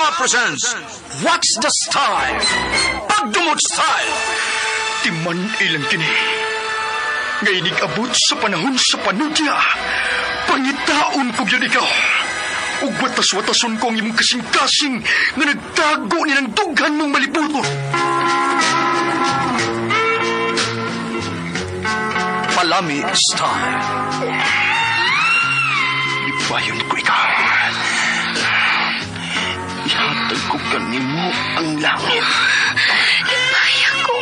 Drama presents What's the Style? Pagdumot Style! Timan ilang kini. Nga inig-abot sa panahon sa panudya. Pangitaon ko gyud ikaw. Ug watas-watason ko ang imong kasing-kasing nga nagtago ni ng dughan mong malibuton. Palami Style. Ibayon ko ikaw. Ihatag ko kanimo ang langit. Lipay ako.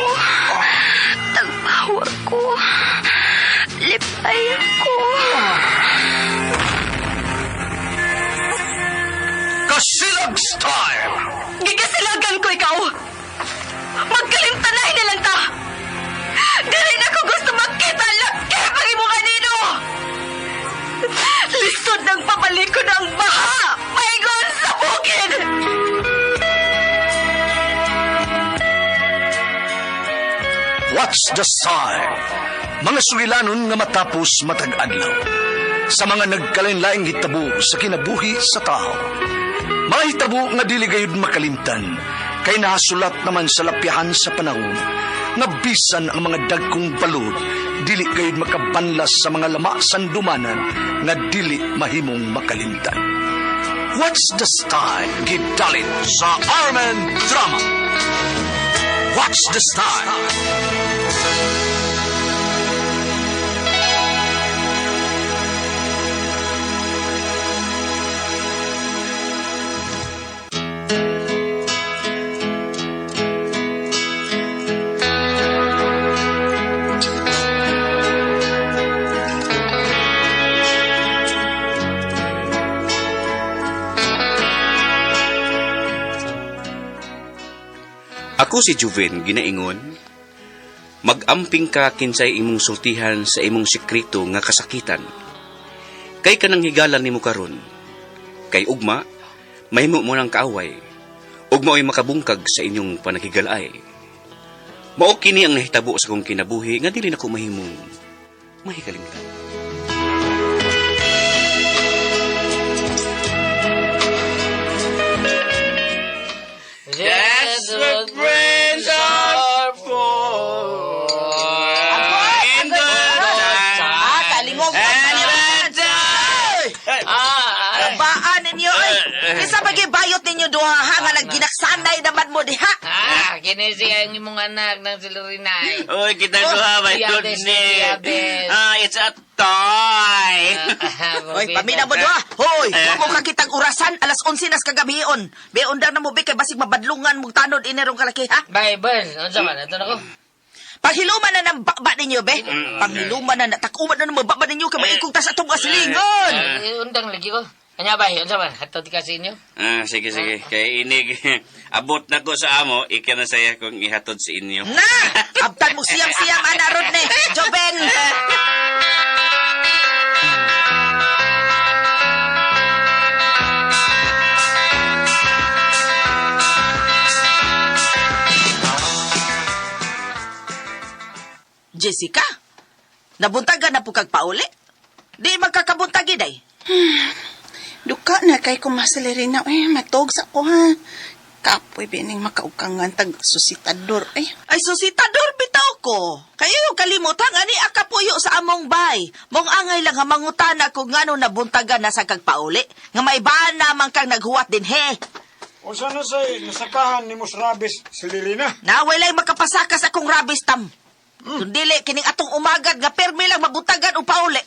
Tagpawa ko. Lipay ako. Kasilag Style! Gigasilagan ko ikaw. Magkalimtanay na lang ta. Dili na ko gusto makita laki pag imo kanino. Lisod ng pabalik ko ng baha. Paingon sa bukid. What's the Style? Mga sugilanon nga matapos matag adlaw. Sa mga nagkalain-laing hitabo sa kinabuhi sa tao. Mga hitabo nga dili gayud makalimtan, kay nahasulat naman sa lapyahan sa panahon, nga bisan ang mga dagkong balod, dili gayud makabanlas sa mga lama sandumanan nga dili mahimong makalimtan. What's the Style? Gidalit sa Armen Drama. What's the Style? Ako si Juven, ginaingon. Magamping ka kinsay imong sultihan sa imong sekreto nga kasakitan. Kay kanang higala nimo karon. Kay ugma, mahimo mo ng kaaway. Ugma oy makabungkag sa inyong panaghigalay. Mao kini ang nahitabo sa kong kinabuhi nga dili nako mahimong mahikalimtan. That's what friends are for. In the Ah, kalingog. And the time. Baan ninyo, ay. Kinsa ba gibayot ninyo duha ha nga nagginaksanay naman mo diha? Ah, kini siya ang imong anak ng si Lorinay. Oy, kita duha, my Diabetes, goodness. diabetes. Ah, it's a toy. Oy, pamina mo duha. Hoy, wa mo kakitag orasan alas 11 nas kagabion. Be undang na mo be kay basig mabadlungan mong tanod inerong kalaki ha. Bye, Bern. Unsa man ato nako? Paghiluman na ng baba ninyo be. Paghiluman na takuman na ng baba ninyo kay maikog ta sa atong asilingon. Undang lagi ko. Anya bay, unsa man? Hatod ka sa inyo? Ah, sige, sige. Kay inig, abot na ko sa amo, ika na saya kung ihatod sa inyo. Na, abtan mo siyam-siyam ana Rodney. Joben. Jessica, nabuntagan na po kag pauli? Di magkakabuntag day. Duka na kay kumasalerina. Ay, matog sa ko ha. Kapoy bining makaukangan tag susitador. Ay, Ay, susitador bitaw ko. Kayo yung kalimutan, ani akapuyo sa among bay. Mong angay lang nga mangutana kung ngano nabuntagan na sa kag pauli. Nga maibaan naman kang naghuwat din, he. Unsa na say nasakahan ni Mos Rabis si Lirina? Naway lang makapasaka sa akong rabis tam. Kung dili, kining atong umagad nga permi lang mabuntagan o pauli.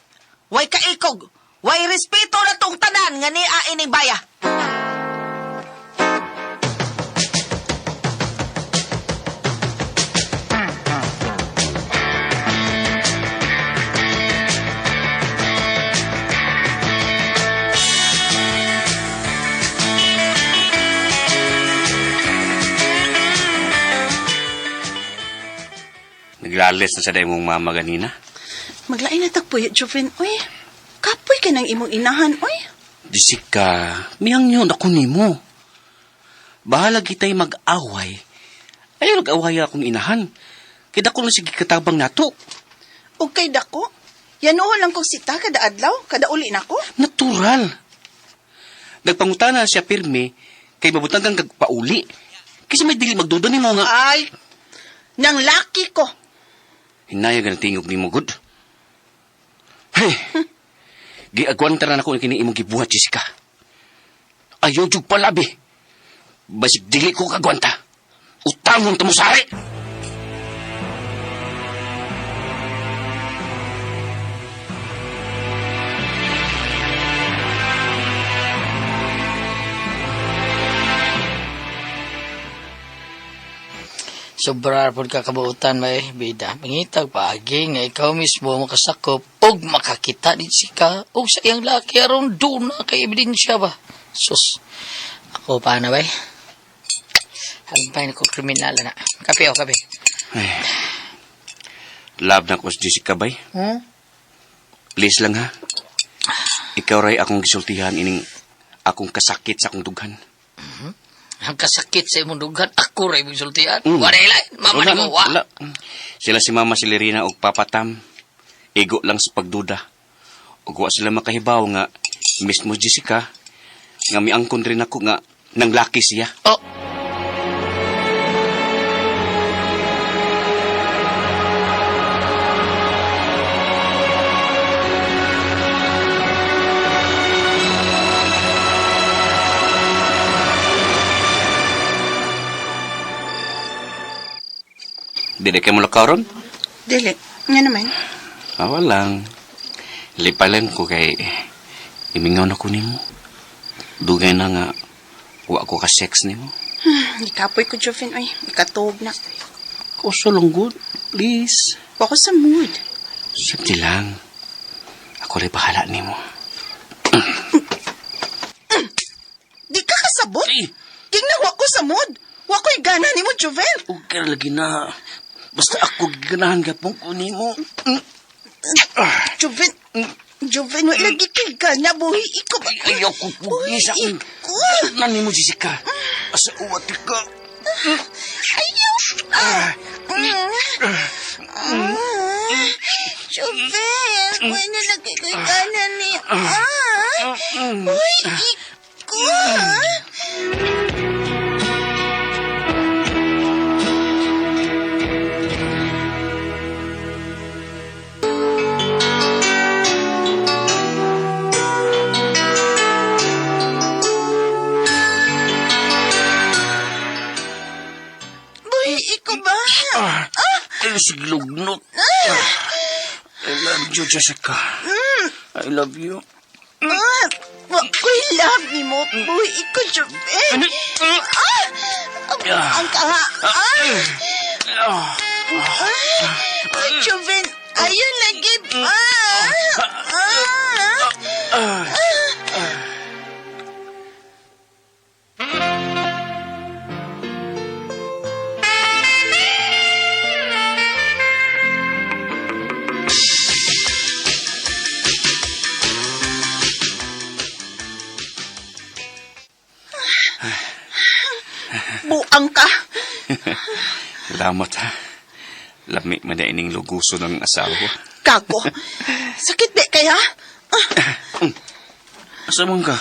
Way kaikog, way respeto na tong tanan nga niya ining baya. Naglalis na sa day mong mama ganina. Maglain na tagpuyo, Joven. Uy, kapoy ka ng imong inahan, uy. Jessica, miyang yun ako nimo. Bahala kita'y mag-away. Ayaw nag-away akong inahan. Kaya ko lang sige katabang nato. Ug kay dako. Yanuhon lang kong sita kada adlaw, kada uli nako. Natural. Nagpangutana siya pirmi, Kay mabutang kang kagpauli. Kasi may dili magduda nimo nga. Ay, nang laki ko. Hinaya ka ng tingog nimo, good. Hey! Giagwanta na nako kini imong gibuhat, Jessica. Ayaw jug palabi. Basig dili ko kagwanta. Utangon ta mo sari! Sobra pod ka kabuutan may bida. Mangitag paagi nga ikaw mismo makasakop og makakita ni Jessica og sa iyang laki aron doon na kay ebidensya ba. Sus. Ako pa na bay. Hampay na ko kriminal na. Kape o kape. Ay. Love na ko si Jessica, bay. Hmm? Please lang, ha? Ikaw ray akong gisultihan ining akong kasakit sa akong dughan. Ang kasakit sa imong dughan, ako ray imong sultian. Mm. Wala ilay, mama Wala, ni mo, wa. wala. Sila si Mama si Lerina og Papa Tam. Igo lang sa pagduda. Ug wa sila makahibaw nga mismo Jessica nga miangkon rin ako nga nang laki siya. Oh. Dili kay mo lakaw ron? Dili, nga naman. Ah, walang. Lipalan ko kay imingaw na ko nimo. Dugay na nga wa ko ka sex nimo. Ikapoy ko, Jovin. Ay, ikatuog na. Kuso lang good, please. Wa ko sa mood. Simple lang. Ako rin bahala nimo. Di ka kasabot? Ay! Tingnan, wa ko sa mood. Wa ko'y gana nimo, Joven. Okay lagi na. Basta ako ganahan gapon ko nimo. Joven, Joven, wa lagi kay gana. Buhi iko ba? Ayaw ko Buhi pugi sa akong... iko. Nan nimo, Jessica. Asa uwat ka. Ayaw. Ah. Mm. Ah. Joven, wa na lagi kay gana ni... Ah. Buhi iko. Buhi iko ba? Ay, siglugnot. I love you, Jessica. I love you. Ah, wa ko'y love ni mo. Buhi iko, Joven. Ano? Ah! Ang kaha. Ah! Ah! Joven, ayun lagi. Ah! Ah! Buang ka. Salamat, ha. Lami man na ining luguso ng asawa. Kako. Sakit ba kaya? Asa man ka?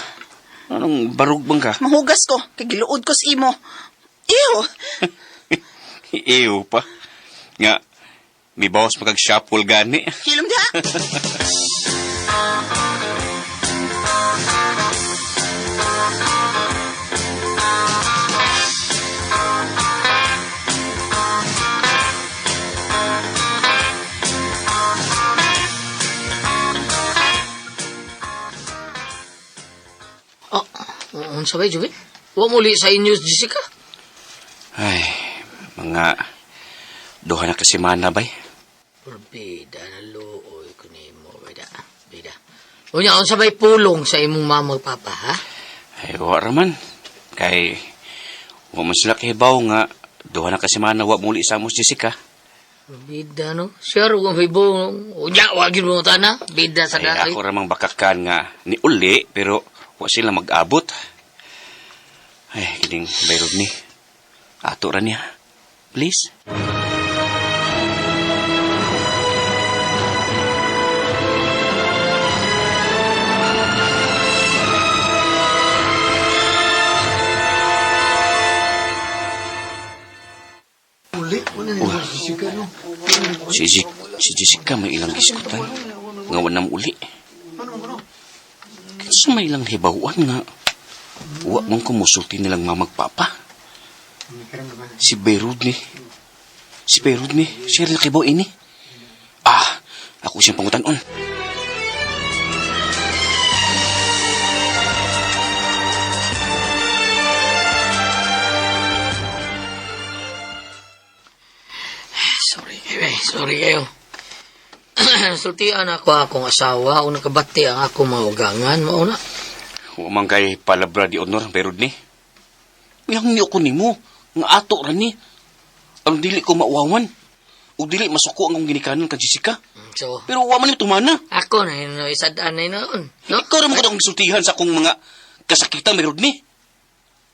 Anong barug bang ka? Mahugas ko. Kagiluod ko sa imo. Ew! Ew pa. Nga, may bawas makag-shuffle gani. Hilom diha. Oh, unsa bay, Juby? Wa muli sa inyo, Jessica. Ay, mga duha na kasimana bay. Bida na luoy ko nimo, bida. Bida. Unya, unsa bay pulong sa imong mama ug papa, ha? Ay, wa raman. Kay, wa man sila kahibaw nga duha na kasimana wa muli sa amos Jessica. Bida, no? Sure, kung hibo, unya, wa gyud mo tana. Bida sa Ay, dati. ako ramang bakakan nga ni uli, pero wa sila mag-abot. Ay, kining bayrog ni. Ato ra niya. Please. Si Jessica may ilang gisgutan. Nga wanam uli. Kinsa may ilang hibawan nga. Wa mong kumusulti nilang mamagpapa. Si Beirut ni. Si Beirut ni. Siya rin nakibaw ini. Ah, ako siyang pangutanon. Sorry kayo eh. Sorry kayo. Sultian ako akong asawa. Una kabati ang akong mga ugangan. Mauna. Wa man kay palabra di honor, Beirut ni. Yang niyo ko nimo, nga ato ra ni. Ang dili ko mauwawan. Ug dili masuko ang akong ginikanan kang Jessica. So, Pero wa man ni tumana. ako na yun. Isadaan na yun noon. No? Ikaw ra mo akong gisultihan sa akong mga kasakitan, Beirut ni.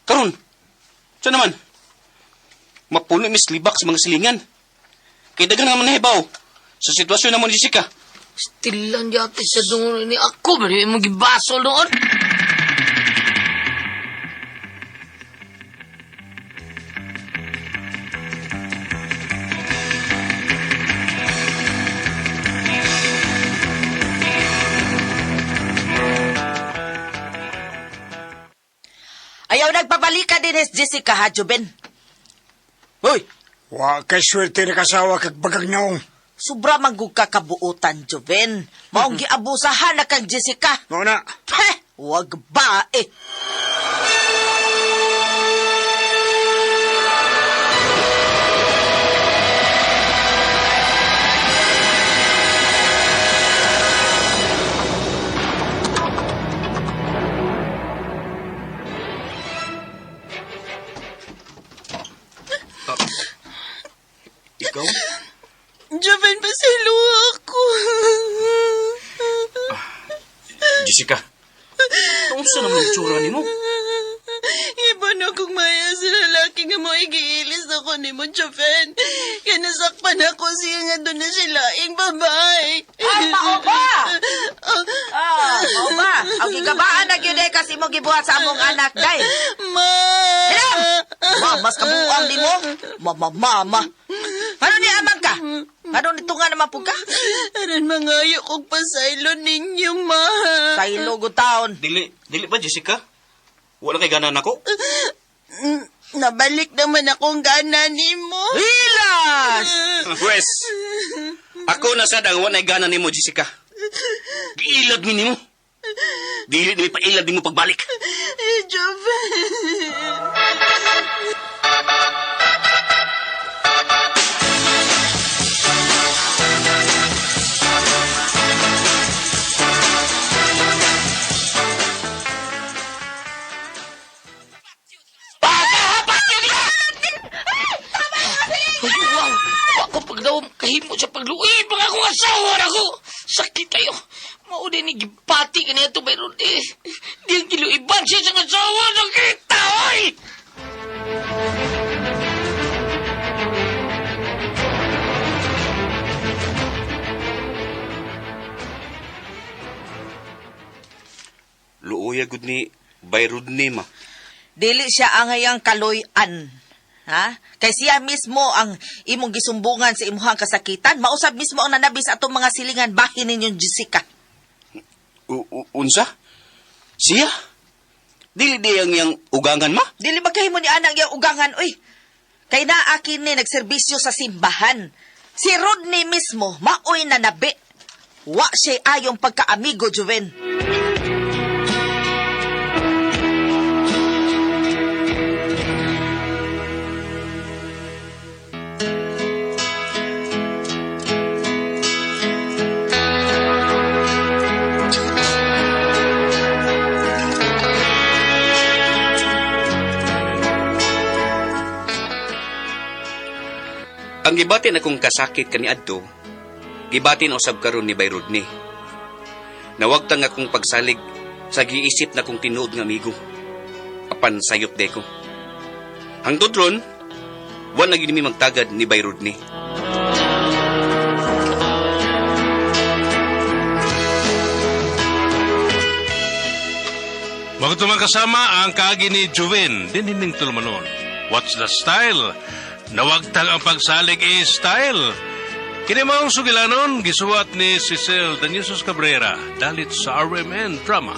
Karon, siya naman, mapuno mis libak sa mga silingan. Kay daghan nga man nahibaw sa sitwasyon namo ni Jessica. Stilan yata sa doon ni ako. Bali mo gibasol noon. Ayaw nagpabalika din is Jessica ha, Juben. Hoy, Wa kay swerte ni kasawa kag bagag naong. sobra manggug ka kabuutan, Juben. Maong giabusahan na kang Jessica. Mao na. Heh, wag ba eh. Ikaw? Joven, pasaylo ako. Jessica. Unsa naman ang tsura nimo? Iba na kung maya sa lalaki nga mo igiilis ako ni mo, Joven. Kaya nasakpan ako siya nga doon na siya laing babae. Ay, mao ba? Ah, mao ba? Ang gigabaan na gyud eh kasi mo gibuhat sa among anak, day. Ma! Hilam! Ma, mas kabuang di mo. Mama, mama. Ano ni amang ka? Ano nito nga naman po ka? Aran mangayo kong pasaylo ninyo, ma. Sa ilogo taon. Dili, dili ba Jessica? Wala kay gana nako. Nabalik naman akong gana nimo. Hilas! Pwes, ako na sad ang walay gana nimo Jessica. Giilad mi nimo. Dili nimi pailad nimo pagbalik. Eh, Joven. Ay, wow! Wa ko pagdaw kahimo sa pagluib mga akong asawa na ko. Sakit kayo. Mao din ni gipati kaniya to bayron eh. Di ang giluiban siya sa asawa sakit oy. Luoya gud ni Bayrod ni ma. Dili siya angayang kaloy-an. Ha? Kay siya mismo ang imong gisumbungan sa imuhang kasakitan. Mausab mismo ang nanabi sa atong mga silingan bahin ninyong Jessica. Unsa? Siya? Dili di ang iyang ugangan ma? Dili ba kahimo ni anang iyang ugangan, uy? Kay naa kini nagserbisyo sa simbahan. Si Rodney mismo maoy nanabi. Wa siya ayong pagkaamigo, Juven. Ang gibati na kong kasakit kaniadto, gibati na usab karon ni Bay Rodney. Nawagtang akong pagsalig sa giisip na kong tinuod nga amigo. Apan sayop de ko. Hangtod ron, wa na gid mi magtagad ni Bay Rodney. Mga kasama ang kaagi ni Juven, dinining tulumanon. What's the style? Nawagtang ang pagsalig is style. Kini maong sugilanon, gisuwat ni Cecil Daniusos Cabrera, dalit sa RMN Drama.